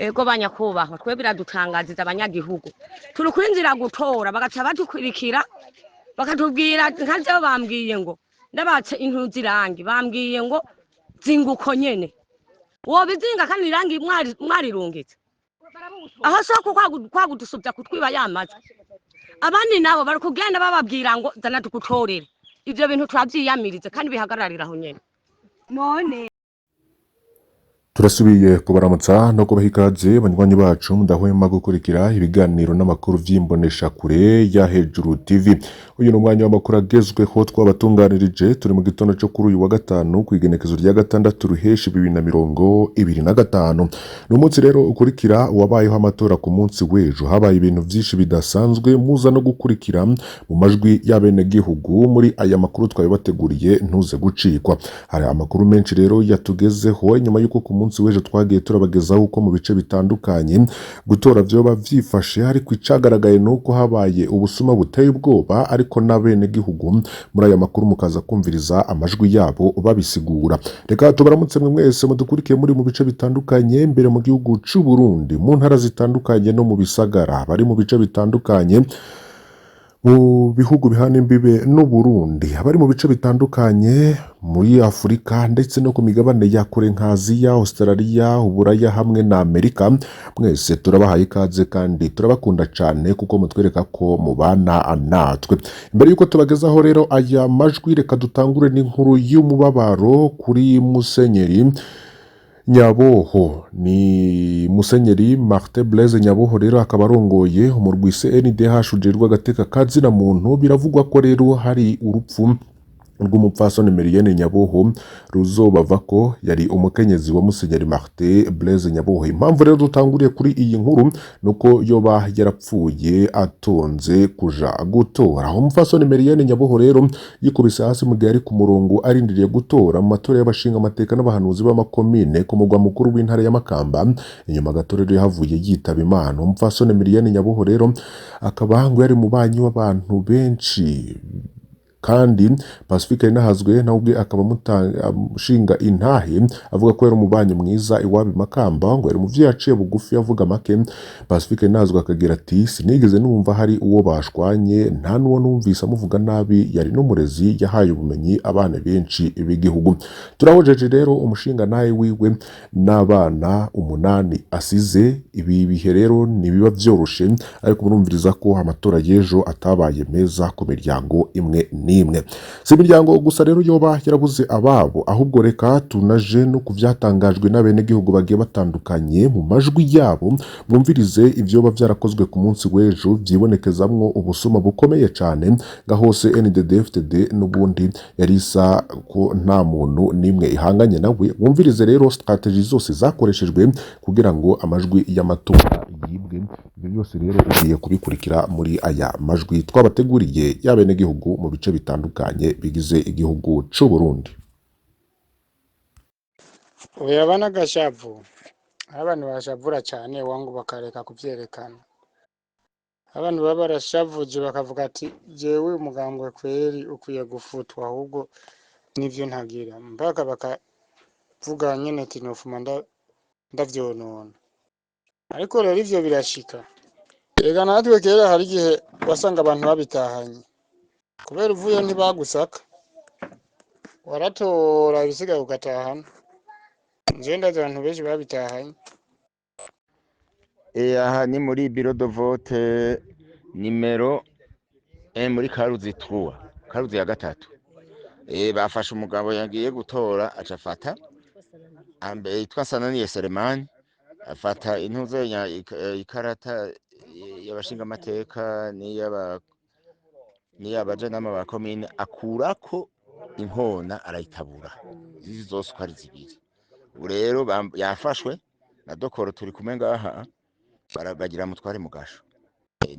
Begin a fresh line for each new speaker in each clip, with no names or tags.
Ego banyakubahwa, twe biradutangaziza abanyagihugu turi kwinjira gutora bagaca badukurikira bakatubwira nka jewe bambwiye ngo ndabatse intuzi irangi, bambwiye ngo zinguko nyene wobizinga kandi irangi mwarirungitse aho soko kwagudusubya kutwiba yamaze. Abandi nabo bari kugenda bababwira ngo zana tugutorere. Ivyo bintu turavyiyamirize kandi bihagararira aho nyene.
None
Turasubiye kubaramutsa no kubaha ikaze, banywanyi bacu mudahwema gukurikira ibiganiro n'amakuru vy'imboneshakure ya Hejuru TV. Uyu ni umwanya w'amakuru agezweho twabatunganirije. Turi mu gitondo co kuri uyu wa gatanu, kw'igenekezo rya 6 ruheshi 2025. Ni umunsi rero ukurikira wabayeho amatora ku munsi w'ejo. Habaye ibintu vyinshi bidasanzwe muza no gukurikira mu majwi y'abenegihugu muri aya makuru twabibateguriye, ntuze gucikwa. Hari amakuru menshi rero yatugezeho inyuma y'uko ku munsi w'ejo twagiye turabagezaho uko mu bice bitandukanye gutora vyoba vyifashe, ariko icagaragaye ni uko habaye ubusuma buteye ubwoba, ariko n'abenegihugu muri aya makuru mukaza kumviriza amajwi yabo babisigura. Reka tubaramutse mwe mwese mudukurikiye muri mu bice bitandukanye mbere mu gihugu c'u Burundi, mu ntara zitandukanye no mu bisagara, bari mu bice bitandukanye mu bihugu bihana imbibe n'u Burundi, abari mu bice bitandukanye muri Afurika ndetse no ku migabane ya kure nka Aziya, Australia, Uburaya hamwe na Amerika. Mwese turabahaye ikaze kandi turabakunda cyane kuko mutwereka ko mubana natwe. Imbere y'uko tubagezaho rero aya majwi, reka dutangure n'inkuru y'umubabaro kuri Musenyeri Nyaboho. Ni Musenyeri Martin Blaise Nyaboho rero akaba arongoye umurwi CNDH ujejwe agateka ka zina muntu. Biravugwa ko rero hari urupfu rw'umupfasoni Merienne Nyaboho ruzobava ko yari umukenyezi wa Musenyeri Martin Blaise Nyaboho. Impamvu rero dutanguriye kuri iyi nkuru nuko yoba yarapfuye atonze kuja gutora. Umupfasoni Merienne Nyaboho rero yikubise hasi mu gihe ari ku murongo arindiriye gutora mu matora y'abashinga amateka n'abahanuzi b'amakomine ku mugwa mukuru w'intara ya Makamba. Inyuma gato rero yahavuye yitaba Imana. Umupfasoni Merienne Nyaboho rero akaba ngo yari mubanyi w'abantu benshi, kandi Pacifique Nahazwe nawe ubwe akaba amushinga intahe, avuga ko yari umubanyi mwiza iwabo i Makamba, ngo yari umuvyeyi aciye bugufi, avuga make. Pacifique Nahazwe akagira ati: "Sinigeze numva hari uwo bashwanye, nta n'uwo numvise amuvuga nabi. Yari n'umurezi, yahaye ubumenyi abana benshi b'igihugu. Turahojeje rero umushinga nawe wiwe n'abana 8 asize." Ibi bihe rero ntibiba vyoroshe, ariko murumviriza ko amatora y'ejo atabaye meza ku miryango imwe n'imwe. Si imiryango gusa rero yoba yarabuze ababo, ahubwo reka tunaje no ku vyatangajwe n'abenegihugu bagiye batandukanye mu majwi yabo, mwumvirize ivyoba vyarakozwe ku munsi w'ejo vyibonekezamwo ubusuma bukomeye cane, nga hose NDD-FDD n'ubundi yari isa ko nta muntu n'imwe ihanganye nawe. Wumvirize rero stratégie zose zakoreshejwe kugira ngo amajwi y'amatora yibwe. Ibyo byose rero ugiye kubikurikira muri aya majwi twabateguriye y'abenegihugu mu bice bitandukanye bigize igihugu c'u Burundi.
Oya, n'agashavu. Hari abantu bashavura cyane wangu bakareka kuvyerekana. Abantu baba barashavuje bakavuga ati: "Jewe umugambwe kweri ukwiye gufutwa, ahubwo nivyo ntagira", mpaka bakavuga nyene ati: "Nofuma ndavyonona." Ariko rero ivyo birashika. Ega natwe kera hari igihe wasanga abantu babitahanye kubera uvuye ntibagusaka, waratora ibisigaye ugatahana. Njewe ndazi abantu benshi babitahanye.
Aha ni muri bureau de vote numéro muri Karuzi 3, Karuzi ya 3. Bafashe umugabo yagiye gutora, aca afata ambe yitwa Sananiye Selemani, afata intuzenya ikarata y'abashinga amateka n'iy'abajenama ba komine, akurako inkona arayitabura zizi zose uko ari zibiri. Ubu rero yafashwe na dokoro turi kumwe ngaha, bagira mutware mu gasho.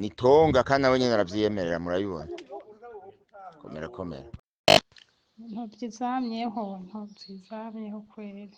Ni tonga kandi nawe nyene aravyiyemerera, murabibona. Komera komera.
Ntuvyizamyeho, ntuvyizamyeho kweri.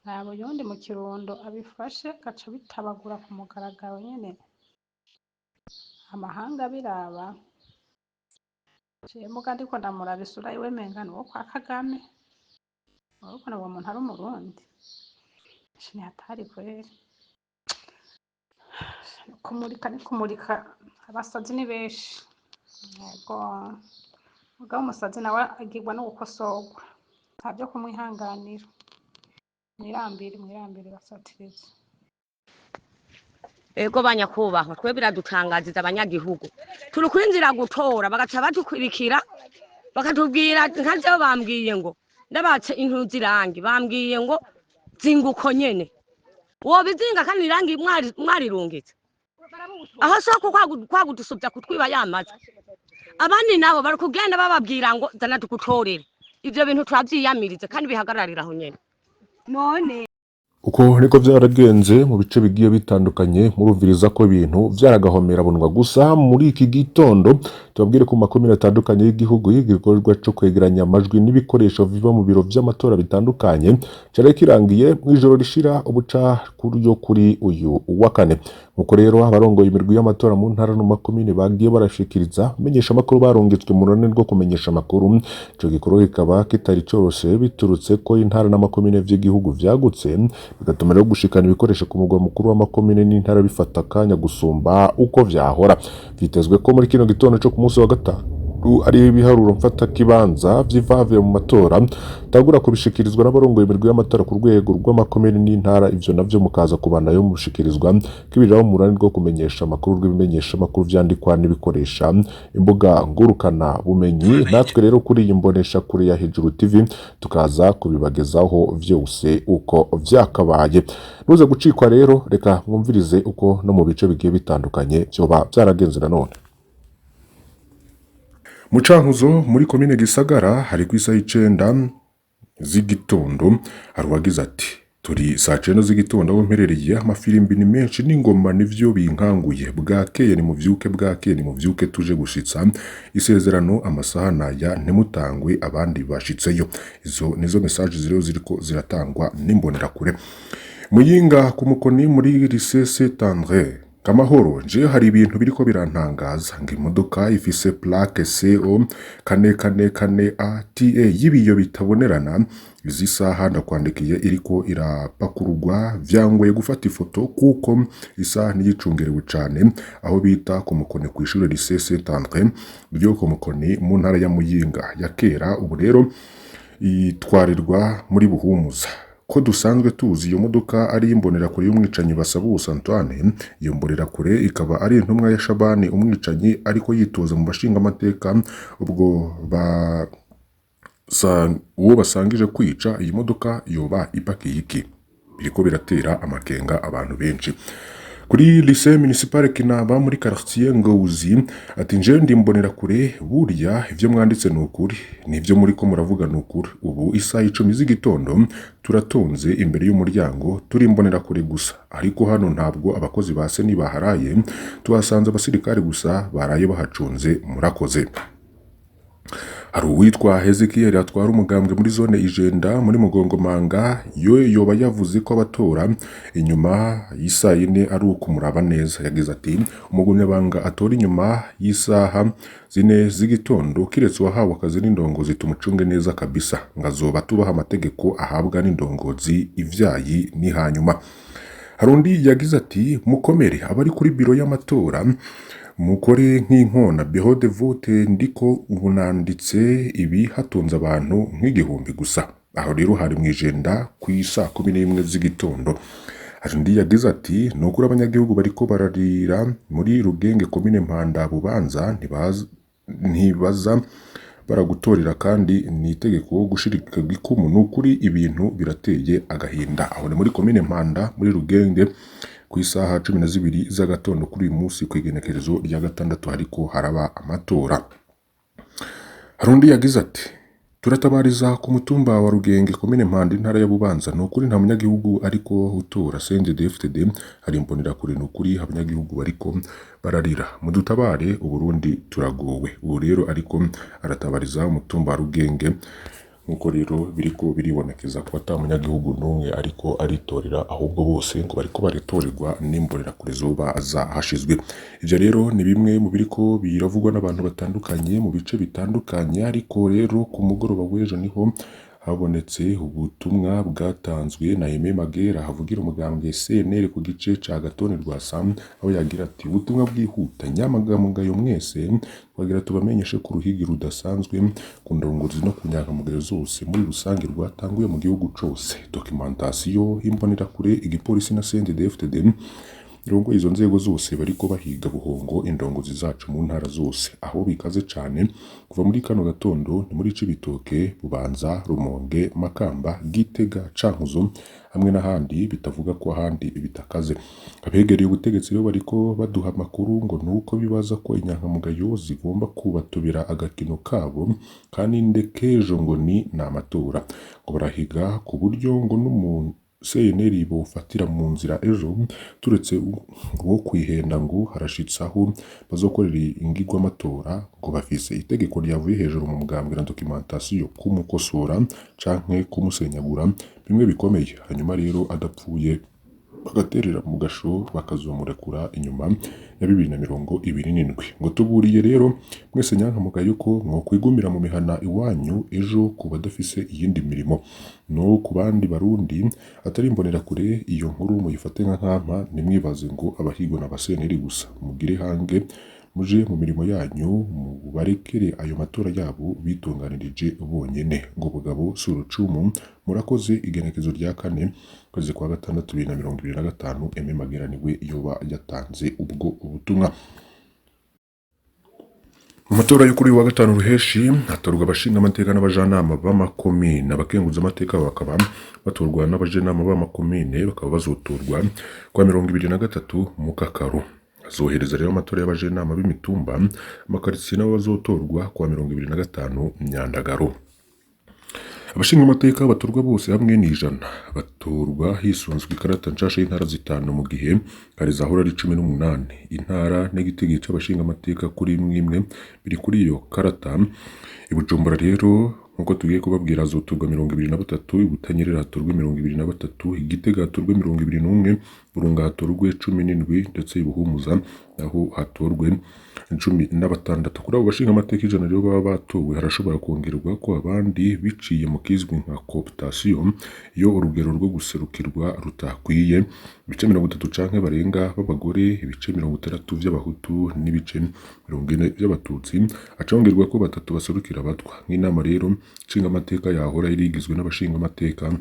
Raba uyundi mu Kirundo abifashe agaca abitabagura ku mugaragaro nyene, amahanga abiraba. Jewe muga ndiko ndamuraba isura yiwe menga nuwo kwa Kagame. Urabona uwo muntu ari umurundi? Ni hatari kweri. Kumurika ni kumurika, abasazi ni benshi. Yego, mugabo umusazi nawe agirwa no gukosorwa, nta vyo kumwihanganira. Mwirambire, mwirambire basatirizi.
Ego banyakubahwa, twe biradutangaziza abanyagihugu. Turi kwinjira gutora bagaca badukwirikira bakatubwira, nka jewe bambwiye ngo ndabatse intuzi irangi, bambwiye ngo zinga uko nyene wobizinga kandi irangi mwarirungitse aho soko kwagudusubya kutwiba yamaze. Abandi nabo bari kugenda bababwira ngo zana tugutorere. Ivyo bintu turavyiyamirize kandi bihagararira aho nyene.
None
Uko niko vyaragenze mu bice bigiye bitandukanye, murumviriza ko ibintu vyaragahomera bunwa. Gusa muri iki gitondo tubabwire ko mu makomine atandukanye y'igihugu igikorwa co kwegeranya amajwi n'ibikoresho biva mu biro vy'amatora bitandukanye cari kirangiye mw'ijoro rishira ubuca kuryo kuri uyu wa kane. Nkuko rero abarongoye imirwi y'amatora mu ntara no mu makomine bagiye barashikiriza menyesha amakuru barungitswe mu runani rwo kumenyesha amakuru, ico gikorwa kikaba kitari coroshe biturutse ko intara n'amakomine vy'igihugu vyagutse, bigatuma rero gushikana ibikoresho ku mugwa mukuru w'amakomine n'intara bifata akanya gusumba uko vyahora. Vyitezwe ko muri kino gitondo co ku munsi wa gatanu ari ibiharuro mfatakibanza vy'ivavuye mu matora tagura kubishikirizwa n'abarongoye imirwi y'amatora ku rwego rw'amakomine n'intara. Ivyo navyo mukaza kubanayo mushikirizwa kibiriraho mu runani rwo kumenyesha amakuru rw'ibimenyesha amakuru vyandikwa n'ibikoresha imbuga ngurukana bumenyi. Natwe rero kuri iyi mbonesha kure ya Hejuru TV tukaza kubibagezaho vyose uko vyakabaye. Nuze gucikwa rero, reka mwumvirize uko no mu bice bigiye bitandukanye vyoba vyaragenze nanone. Mu Cankuzo muri komine Gisagara hari ku isaha 9 z'igitondo, hari uwagize ati: "Turi saa 9 z'igitondo aho mperereye, amafirimbi ni menshi n'ingoma nivyo binkanguye. Bwakeye nimuvyuke, bwakeye nimuvyuke, tuje gushitsa isezerano, amasaha naya, ntimutangwe abandi bashitseyo." Izo nizo message ziriho ziriko ziratangwa n'imbonerakure. Muyinga ku Mukoni muri Lycée Saint André Kamahoro, nje hari ibintu biriko birantangaza, ngo imodoka ifise plaque CO 444 ATA y'ibiyo bitabonerana, izi saha ndakwandikiye iriko irapakururwa, vyangoye gufata ifoto kuko isaha ntiyicungerewe cane, aho bita ku Mukoni kw'ishure Lycée Saint André ryo ku Mukoni mu ntara ya Muyinga ya kera, ubu rero itwarirwa muri Buhumuza. Ko dusanzwe tuzi iyo modoka ari imbonerakure y'umwicanyi Basabose Antoine, iyo mbonerakure ikaba ari intumwa ya Shabani umwicanyi ariko yitoza mu bashingamateka, ubwo ba uwo basangije kwica, iyi modoka yoba ipakiye iki? Biriko biratera amakenga abantu benshi. Kuri Lycée Municipal Kinaba muri quartier Ngozi, ati: "Nje ndi imbonerakure, burya ivyo mwanditse ni ukuri, nivyo muriko muravuga ni ukuri. Ubu isaha 10 z'igitondo turatonze imbere y'umuryango, turi imbonerakure gusa, ariko hano ntabwo abakozi ba CENI baharaye, tuhasanze abasirikare gusa baraye bahacunze. Murakoze." Hari uwitwa Hezekiel atwara umugambwe muri zone Ijenda muri Mugongomanga, yo yoba yavuze ko abatora inyuma y'isaa 4 ari ukumuraba neza. Yagize ati: "Umugumyabanga atora inyuma y'isaha 4 z'igitondo, kiretse uwahawe akazi n'indongozi, tumucunge neza kabisa, ngo azoba tubaha amategeko ahabwa n'indongozi, ivyayi ni hanyuma." Hari undi yagize ati: "Mukomere abari kuri biro y'amatora, mukore nk'inkona. Bureau de vote ndiko ubu nanditse ibi, hatonze abantu nk'igihumbi gusa." Aho rero hari mu Ijenda ku isaa 11 z'igitondo. Hari undi yagize ati: "Ni ukuri abanyagihugu bariko bararira muri Rugenge, komine Mpanda, Bubanza, ntibaza baragutorera kandi ni itegeko gushirika gikumu. Ni ukuri ibintu birateye agahinda." Aho ni muri komine Mpanda muri Rugenge ku isaha 12 z'agatondo kuri uyu munsi ku igenekerezo rya gatandatu hariko haraba amatora. Hari undi yagize ati: "Turatabariza ku mutumba wa Rugenge, komine Mpanda, intara ya Bubanza. Ni ukuri nta munyagihugu ariko utora CNDD-FDD, hari imbonerakure. Ni ukuri abanyagihugu bariko bararira, mudutabare, Uburundi turagowe." Ubu rero ariko aratabariza umutumba wa Rugenge, nkuko rero biriko biribonekeza ko ata munyagihugu n'umwe ariko aritorera, ahubwo bose ngo bariko baritorerwa n'imbonerakure zoba zahashizwe. Ivyo rero ni bimwe mu biriko biravugwa n'abantu batandukanye mu bice bitandukanye. Ariko rero ku mugoroba w'ejo niho Habonetse ubutumwa bwatanzwe na Aime Magera havugira umugambwe CNL ku gice ca Gatoni Rwasa, aho yagira ati: ubutumwa bwihuta nyamagamugayo mwese, twagira tubamenyeshe ko uruhigi rudasanzwe ku ndongozi no ku nyankamugayo zose muri rusange rwatanguye mu gihugu cose. Documentation imbonerakure, igipolisi na CNDD-FDD rongo izo nzego zose bariko bahiga buhongo indongozi zacu mu ntara zose aho bikaze cane. Kuva muri kano gatondo ni muri Cibitoke, Bubanza, Rumonge, Makamba, Gitega, Cankuzo hamwe n'ahandi, bitavuga ko ahandi bitakaze. Abegereye ubutegetsi rero bariko baduha amakuru ngo nuko bibaza ko inyankamugayo zigomba kubatubira agakino kabo kandi ndekejo ngo ni n'amatora, ngo barahiga ku buryo ngo n'umuntu CNL bofatira mu nzira ejo, turetse wo kwihenda ngo harashitse aho bazokorera ingigwamatora, ngo bafise itegeko ryavuye hejuru mu mugambwe na documentation kumukosora canke kumusenyagura bimwe bikomeye, hanyuma rero adapfuye bagaterera mu gasho bakazomurekura inyuma ya 2027. Ngo tuburiye rero mwese nyankamugayo ko mwokwigumira mu mihana iwanyu ejo ku badafise iyindi mirimo no ku bandi barundi atari imbonerakure. Iyo nkuru muyifate nka nkampa, ntimwibaze ngo abahigwa na baseneri gusa, mugire hange muje mu mirimo yanyu, mubarekere ayo matora yabo bitunganirije bonyene. Ngo bugabo si urucumu. Murakoze. Igenekezo rya 4 kwezi kwa gatandatu 2025, Aime Magera niwe yoba yatanze ubwo ubutumwa. Mu matora yo kuri uyu wa gatanu ruheshi hatorwa abashinga amateka n'abajanama b'amakomine, abakenguza amateka bakaba batorwa n'abajenama b'amakomine, bakaba bazotorwa kwa 23 Mukakaro. Azohereza rero amatora y'abajenama b'imitumba, amakaritsiye nabo bazotorwa kwa 25 Myandagaro. Abashinga amateka batorwa bose hamwe ni 100, batorwa hisunzwe ikarata nshasha y'intara zitanu mu gihe kare zahora ari 18. Intara n'igitigiri c'abashinga amateka kuri imwe imwe biri kuri iyo karata. I Bujumbura rero nkuko tugiye kubabwira hazotorwa 23, i Butanyerera hatorwe 23, i Gitega hatorwe 21, Burunga hatorwe 17 ndetse i Buhumuza naho hatorwe 16. Kuri abo bashinga amateka 100 rero baba batowe harashobora kongerwa ko abandi biciye mu kizwi nka cooptation iyo urugero rwo guserukirwa rutakwiye, ibice 30 canke barenga b'abagore, ibice 60 vy'abahutu n'ibice 40 vy'abatutsi, hacongerwa ko batatu baserukira abatwa. Nk'inama rero nshinga amateka yahora irigizwe n'abashinga amateka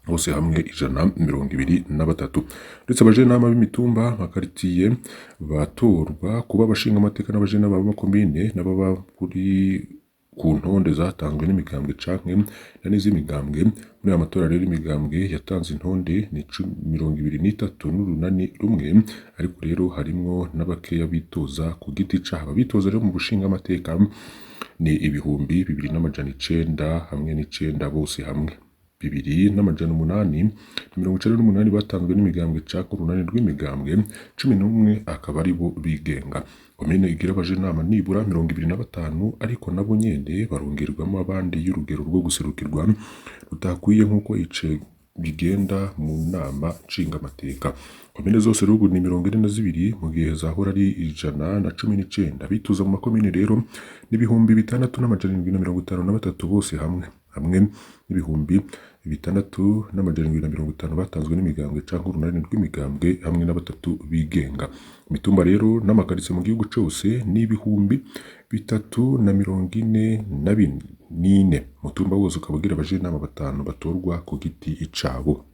bose hamwe 123. Uretse abajenama b'imitumba, amakaritiye batorwa kuba abashinga amateka n'abajenama b'amakomine n'ababa kuri ku ntonde zatanzwe n'imigambwe canke na n'iz'imigambwe. Muri aya matora rero imigambwe yatanze intonde ni 23 n'urunani rumwe, ariko rero harimwo n'abakeya bitoza ku giti cabo. Abitoza rero mu bushinga amateka ni 2909 bose hamwe, 2898 batanzwe n'imigambwe canke urunani rw'imigambwe, 11 akaba ari bo bigenga. Komine igira abajenama nibura 25, ariko nabo nyene barongerwamo abandi y'urugero rwo guserukirwa rutakwiye nk'uko ice bigenda mu nama nshingamateka. Komine zose rero ubu ni 42 mu gihe zahora ari 119. Bituza mu makomine rero ni 6753 bose hamwe, hamwe n'6750 batanzwe n'imigambwe canke urunani rw'imigambwe hamwe na batatu bigenga. Imitumba rero n'amakaritsiye mu gihugu cose ni 3044. Umutumba wose ukaba ugira abajenama 5 batorwa ku giti cabo.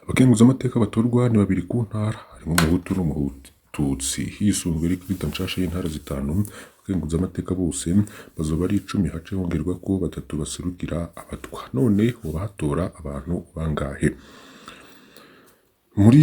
Abakenguza amateka batorwa ni 2 ku ntara, harimo umuhutu n'umututsi, hisunzwe ikarita nshasha y'intara zitanu. Abakenguza amateka bose bazoba ari 10, hace hongerwa ko batatu baserukira abatwa. None hoba hatora abantu bangahe? Muri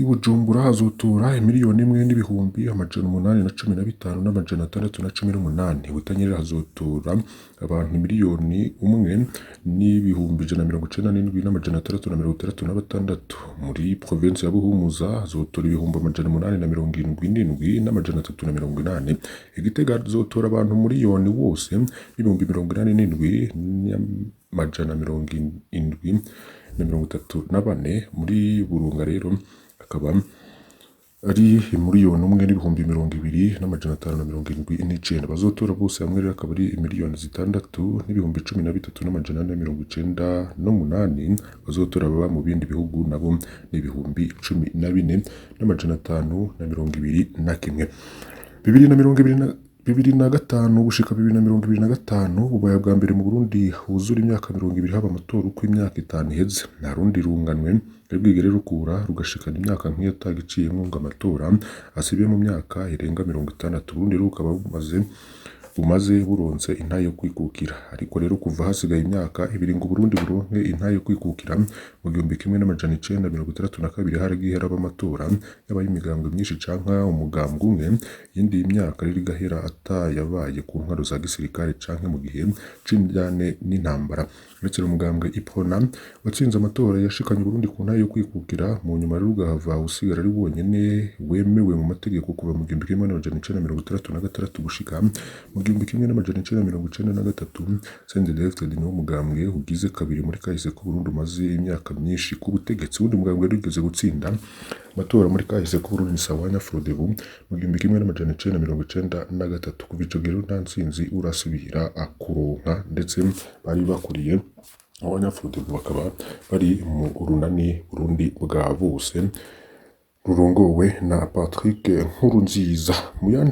Bujumbura hazotora 1,815,618. Butanyerera hazotora abantu 1,197,666. Muri provinsi ya Buhumuza hazotora 877,380. Igitega hazotora abantu 1,000,000 wose n'87,734. Muri Burunga rero akaba ari 1,020,579. Bazotora bose hamwe rero akaba ari 6,013,498. Bazotora baba mu bindi bihugu nabo ni 14,521. 2025 gushika 2025 bubaye bwa mbere mu Burundi huzura imyaka 20 haba amatora uko imyaka 5 iheze. Nta rundi runganwe rwari bwigere rukura rugashikana imyaka nk'iyo atagiciyemwo ngo amatora asibe mu myaka irenga 60. Uburundi rero bukaba bumaze buronse intahe yo kwikukira. Ariko rero kuva hasigaye imyaka 2 ngo Uburundi buronke intahe yo kwikukira, mu 1962 haragiye haraba amatora yaba ay'imigambwe myinshi canke umugambwe umwe, iyindi myaka rero igahera atayabaye ku ntwaro za gisirikare canke mu gihe c'indyane n'intambara. Uretse umugambwe Iprona watsinze amatora yashikanye Uburundi ku ntahe yo kwikukira, mu nyuma rero ugahava usigara ari wonyene wemewe mu mategeko kuva mu 1966 gushika mu 1993. CNDD-FDD niwo mugambwe ugize kabiri muri kahise k'Uburundi umaze imyaka myinshi ku butegetsi. Uwundi mugambwe wari wigeze gutsinda amatora muri kahise k'Uburundi ni Sawanya Frodebu mu 1993. Kuva ico gihe rero nta ntsinzi urasubira kuronka, ndetse bari bakuriye Abanyafrodebu bakaba bari mu runani Burundi bwa bose rurongowe na Patrick Nkurunziza. Mu yandi